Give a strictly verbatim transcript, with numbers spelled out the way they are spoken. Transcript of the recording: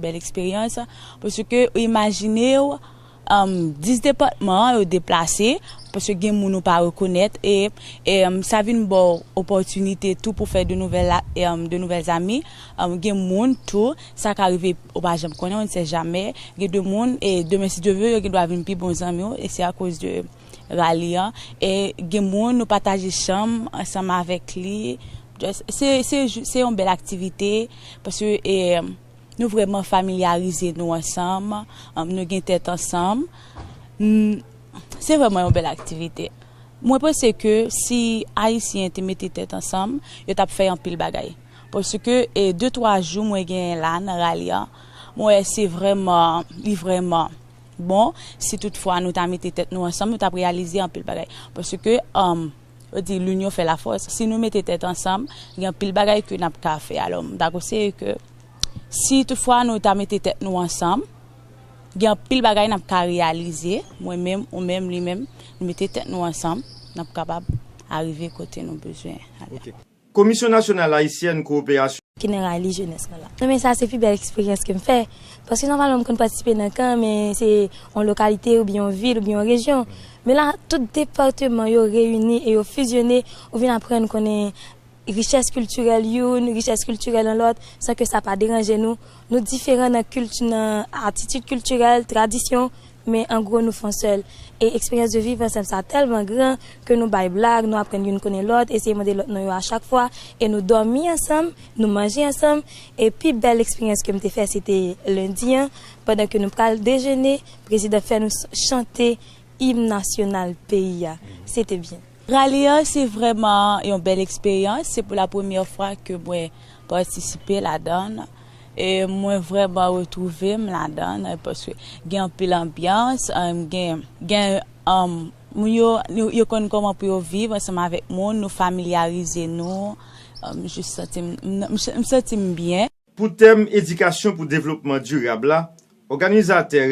Bèl eksperyans, paske imajine w, um, dis depatman yo deplase, paske gen moun ou pa rekonèt, e, e um, sa vin ba w opòtinite tou pou fè de nouvèl, um, de nouvèl zami. Um, gen moun tou, sa ka rive, ou pa janm konnen, on ne sait jamais. Gen de moun, e demen, si Dye vle, yo gen dwa vin pi bon zanmi w, e se akoz de rali an. E gen moun, nou pataje chanm ansanm avèk li. Just, se, se, se yon bèl aktivite, paske, e, nou vrèman familyarize nou ansanm, um, nou gen tèt ansanm. Mm, se vrèman yon bèl aktivite. Mwen panse ke si Ayisyen te mete tèt ansanm, yo t ap fè anpil bagay. Paske, e, de, twa jou mwen genyen la nan rali an, mwen wè se vrèman, li vrèman bon. Si toutfwa nou ta mete tèt nou ansanm, nou t ap reyalize anpil bagay. Paske, um, yo di, l'union fait la force. Si nou mete tèt ansanm, gen anpil bagay ke n ap ka fè. Alò, m ta konseye ke si toutfwa nou ta mete tèt nou ansanm, gen anpil bagay n ap ka reyalize. Mwen menm, ou menm, li menm, nou mete tèt nou ansanm, n ap kapab arive kote nou bezwen ale. Ok. Komisyon Nasyonal Ayisyèn Kowoperasyon. Ki nan rali jenès lan la. Non, men sa se pi bèl eksperyans ke m fè. Paske nòmalman m konn patisipe nan kan, men se yon lokalite oubyen yon vil oubyen yon rejyon. Men la, tout depatman yo reyini e yo fizyone, ou vin aprann konnen richès kiltirèl youn, richès kiltirèl yon lòt, san ke sa pa deranje nou. Nou diferan nan kilti, nan atitid kiltirèl, tradisyon, men an gwo nou fè yon sèl. E eksperyans de viv ansanm sa tèlman gran ke nou bay blag, nou aprann youn konnen lòt, eseye mande lòt non yo a chak fwa, e nou dòmi ansanm, nou manje ansanm, e pi bèl eksperyans ke m te fè, se te lendi an, pandan ke nou pral dejene, prezidan fè nou s-, chante im nasyonal peyi a. Se te byen. Rali an, se vrèman yon bèl eksperyans. Se pou la premyè fwa ke mwen patisipe ladan l. E mwen vrèman retwouve m ladan l, paske gen anpil anbyans, em, gen, gen, em, moun yo, yo, yo konn kòman pou yo viv ansanm avèk moun, nou familyarize nou. Em, jis santi m, m, m, m santi m byen. Pou tèm edikasyon pou devlopman dirab la, òganizatè